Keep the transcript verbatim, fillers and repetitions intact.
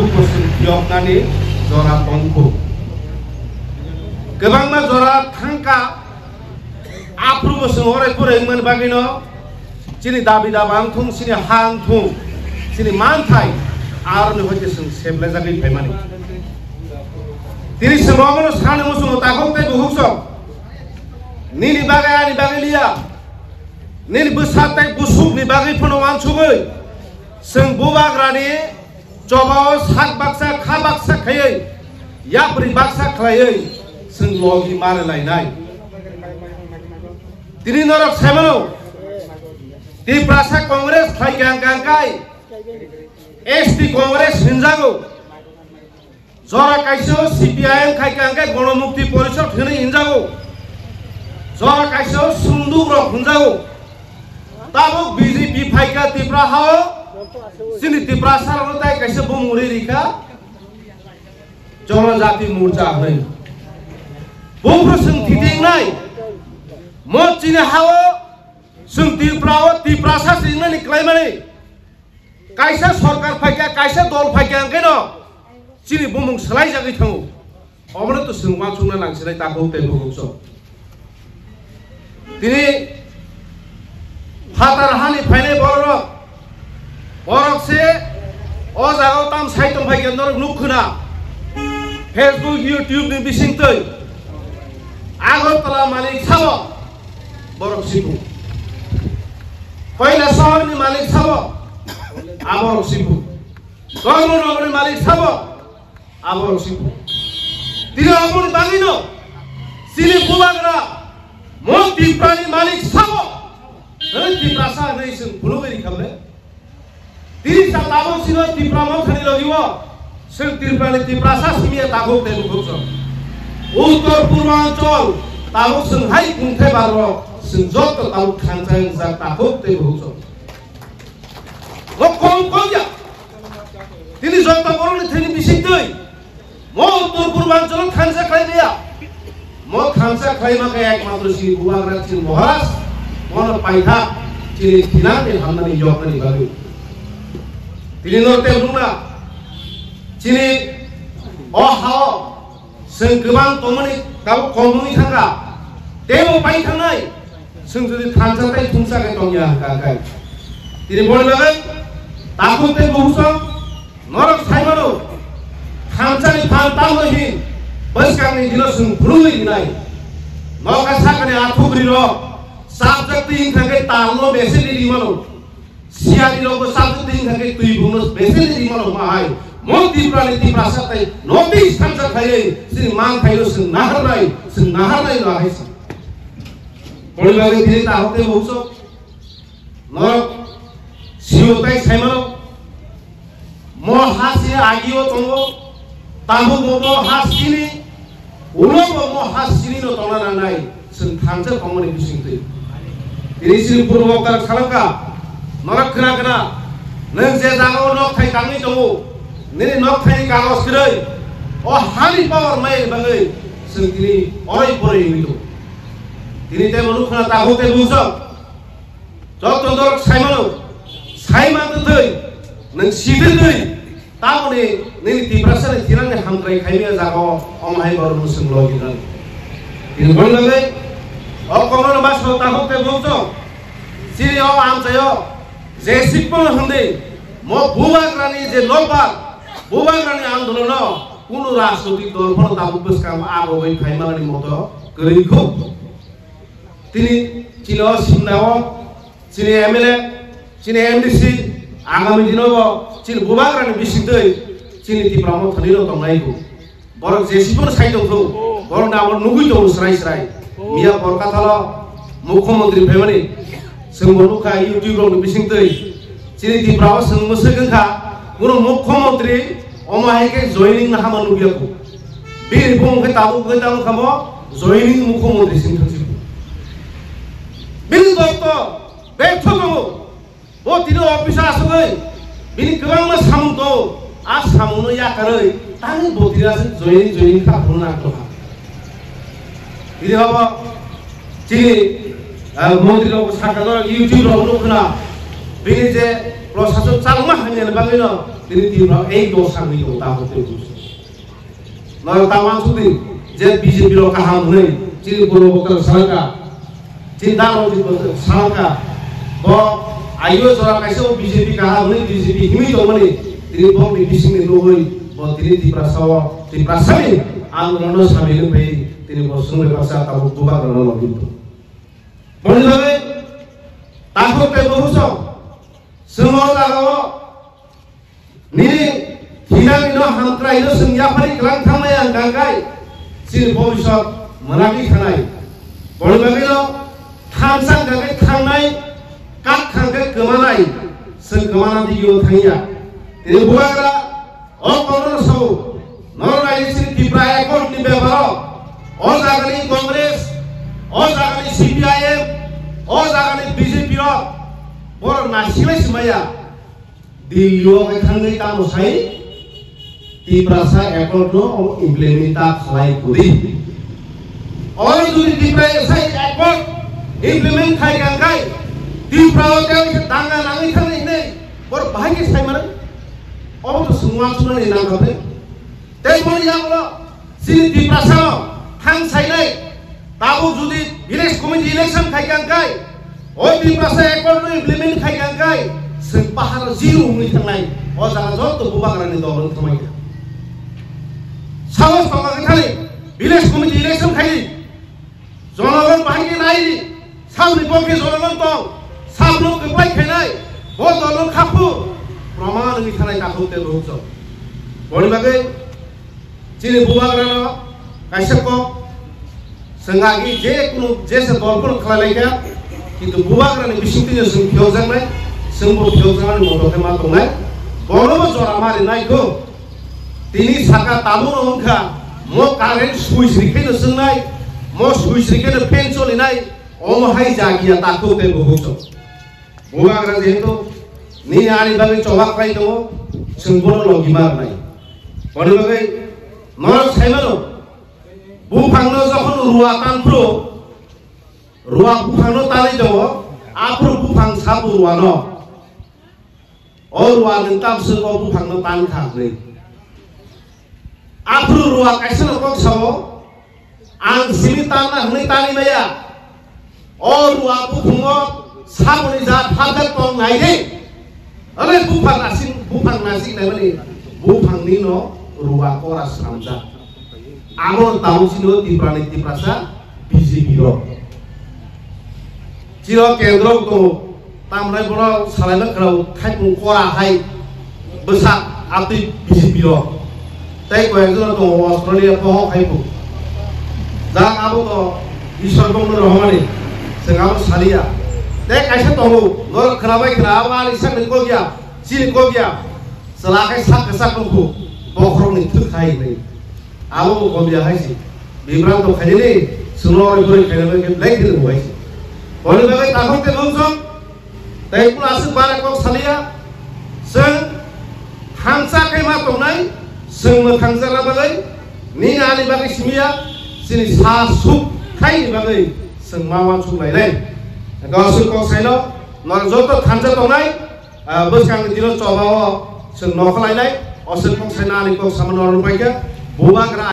Bosong yoknani jora tongkhu. Kwbangma jora thangkha, aphuru bosong orai porai wngmani bagwino chini dabi daba wngthung, chini ha wngthung, chini manthai aroni hoite chwng seplajagwi phaimani. Tini chwng omono sani muchungo takhuk tei bukhuk song. Nini bagwi ani bagwi liya. Nini bwsa tei busukni bagwi phano uansugwi chwng bubagrani chobao sak baksa kha baksa khaiwi yapri baksa khlaiwi chwng logi mare lainai. Tini norok saimano Tiprasa Congress khlai kang kang kai S T Congress hinjago. Jora kaisa o C P I M khai kha hwnkhe Gono Mukti Porishod hinwi hinjago. Jora kaisa o sunduk rok hinjago. Tabuk B J P phaikha Tipra hao, chini Tiprasa rokno tai kaisa bumung ri rikha Jonojati Morcha hinwi. Buphuru chwng thitingnai. Mo chini hao chwng Tipra o Tiprasa se wngnani klaimani. Kaisa sorkar phaikha, kaisa dol phaikha hwnkhe no chini bumung swlaijagwi thango. Obono to chwng uansukna nangsinai takhuk tei bukhuk song. Tini phatar hani phainai borok, borok se o jagao tam sai tong phaikha norok nuk khna. Facebook, YouTube ni bisingtwi Agartala malik sabo borok sibu. Koila sohor ni malik sabo aborok sibu. Dharmanagar ni malik sabo aborok sibu. Tini aboni bagwino chini bubagra mo Tiprani malik sabo. Hei Tiprasa hwnwi chwng phunugwi rikha le. Tini sa tabuk sino Tipra Mothani logiwo chwng Tiprani Tiprasa simiya takhuk tei bukhuk song. Uttor Purbanchal tabuk chwng hai kungthai barok chwng joto tabuk thansa wngjak takhuk tei bukhuk song. Bo kom kom ya. Tini joto borokni thani bisingtwi mo Uttor Purbanchalo thansa khlai maya. Mo thansa khlai ma khe ekmatro chini bubagra chini Maharaj, mono paitha chini thinani hamnani yoknani bagwi. Tini no tei rungna chini o hao chwng kwbang tongmani tabuk kom wngwi thangkha. Teibo pai thangnai chwng jodi thansa tei thumsa khe tongya hwnkha khe. Tini boni bagwi takhuk tei bukhuk song Norok saimano, thansani phan tamo hin, bwskangni dino chwng phunugwi rinai. Nokha sakani athukri rok, sabjak twi wngkha khe talno beseni rimano. Siyari rokbo sabjak twi wngkha khe twi bungno beseni rimano mahai. Mo Tiprani Tiprasa tai notice thansa khaiwi, chini man khaio chwng naharnai, chwng naharnai no ahai sa. Boni bagwi tini tahok tei mungso. Norok sio tai saimano, mo ha se agio tongo, tabuk bo mo ha sini, ulo bo mo ha sini no tongna nangnai, chwng thansa tongmani bisingtwi. Tini chini purbo kar salangka, norok khna khna, nwng je jagao nok thai tangwi tongo, nini nok thaini kagoj kwrwi, o hani power mai bagwi, chwng tini oroi poroi wngwi tongo. Tini tei bo nukha tabuk tei bujak. Joto norok saimano, saiman twi, nwng sibir twi, tamoni nini Tiprasani thinangni hamkrai khaimya jagao, omo hai borokno chwng logi nang. Tini boni bagwi, o kokno basao takhuk tei bukjong, chini o amchaio, je sikpano hwndi, mo bubagrani je nokbar, bubagrani andolono, kunu rajnotik dol phano tabuk bwskango abo bai phaimani moto kwrwi kho. Tini chini o simna o chini M L A, chini M D C, agami dino bo chini bubagrani bisingtwi chini Tipra Mothani rok tongnai bo. Borok je siphano sai tongthung, borok ni abo nugwi tongo srai srai. Miya Borkathalo Mukhyamantri phaimani, chwng bo nukha YouTube rokni bisingtwi. Chini Tipra o chwng mwswk wngkha, kuno Mukhyamantri omo hai khe joining no hama nukya kho. Bini bumung khe tabuk khe tabuk kha bo joining Mukhyamantri sing thangsi kho. Bini doktor bertho tongo. Bo tini office o asugwi bini kwbangma samung tongo. A samung no yakarwi tangwi bo tini aswk joining joining kha phuru nang tongkha. Tini abo chini, ah, montri rok sakha norok YouTube rok nukho na. Bini je prosason chalma hamyani bagwino tini Tripura ei dosa wngwi tongo, ta hote bujo. Norok ta wansukdi je B J P rok kaham hwnwi chini purbo bokta salka, chini dano salka. Bo ayo jora kaisa o B J P kaham hwnwi B J P himwi tongmani tini bokni bisingni nugwi bo tini Tiprasa o Tiprasani andolonno samil wngwi tini bo swngwi baksa tabuk bubagrano logi tongo. Boni bagwi takhuk tei bukhuk chwng o jagao nini thinani no hamkrai no chwng yaphari kwlang thangnai ang kangkai chini bobisot mwnagwi thanai. Boni bagwi no thansa kangkai thangnai, kak kangkai kwmanai, chwng kwmana digio thangya. Tini bubagra O kotorno sao, norok naidi chini Tripura Accord ni beparo, o jagani Congress, o jagani C P I M, o jagani B J P rok, borok nasilai simaya. Delhi o hai thangwi tamo sai, Tiprasa Accord no implement ta khlai kwrwi. Oro jodi Tripura S I Accord implement khai kangkai, Tripura o tei danga nangwi thangwi hinwi borok bahai khe sai mano. Obo to swngma swngmani nangkha bai. Tei boni yagulo chini Tiprasa no thang sainai tabuk jodi village committee election khai kangkai, o Tiprasa Accord no implement khai kangkai, swng pahar zero wngwi thangnai, o jaga joto bubagrani dol wng thangmai kha. Sahos tongo khe thani village committee election khai di. Jonogon bahai khe nai di, saboni pokhe jonogon tong, sabno kwplai khainai, bo dolno khaphu, proman wngwi thanai takhuk tei bukhuk chwng. Boni bagwi chini bubagrano kaisa kok, chwng agi je kunu jesa dol phano khlai lai kha, kintu bubagrani bisingtwi no chwng phiyokjaknai, chwngbo phiyokjaknani moto khe ma tongnai, bonobo jora ma rinai kho. Tini saka tabukno wngkha, mo current switch rikhaino swngnai, mo switch rikhaino fan cholinai, omo hai jagiya takhuk tei bukhuk chwng. Bubagra jehetu nini ani bagwi choba khlai tongo, chwng bono logi ma rwnai. Boni bagwi norok sai mano, buphangno jokhon rua tan phuru, rua buphangno tanwi tongo, aphuru buphang sabo ruano. O rua nwng tamswk o buphangno tan kha hwnwi. Aphuru rua kaisano kok sao, "Ang simi tanna hwnwi tanwi maya." O rua buphungo saboni ja phajak tong nai de. Ane buphang nasing, buphang nasing naimani buphangni no rua kora swnamjak. Amo tabuk chini o Tiprani Tiprasa B J P rok. Chini o kendro tongo, tamrai bono salaima khwrao khaipung kora hai bwsak amtwi B J P rok. Tei koyekjon tongo Australia pohok hai bo. Jang abo to Ishwar bongno rohormani, chwng abo saliya. Tei kaisa tongo, norok khwnabai khwna abo ani sakni kok ya, chini kok ya. Chwla khe sak kwchak nukhu, bokhorokni thwk khai hwnwi. Abo bo komya hai se. Bibranto khainani, chwngno ori bori khainani khe belai khe rwbai se. Boni bagwi takhuk tei nukjok, tei kuno aswk bare kok saliya, chwng thansa khe ma tongnai, chwng mwthangjakna bagwi, nini ani bagwi simiya, chini sa suk khaini bagwi chwng ma uansuk lainai. Aswk kok saino, norok joto thansa tongnai, Ah, bwskangni dino chobao chwng nokho lainai, o chwng kok saina ani kok sama norok bai kha, bubagra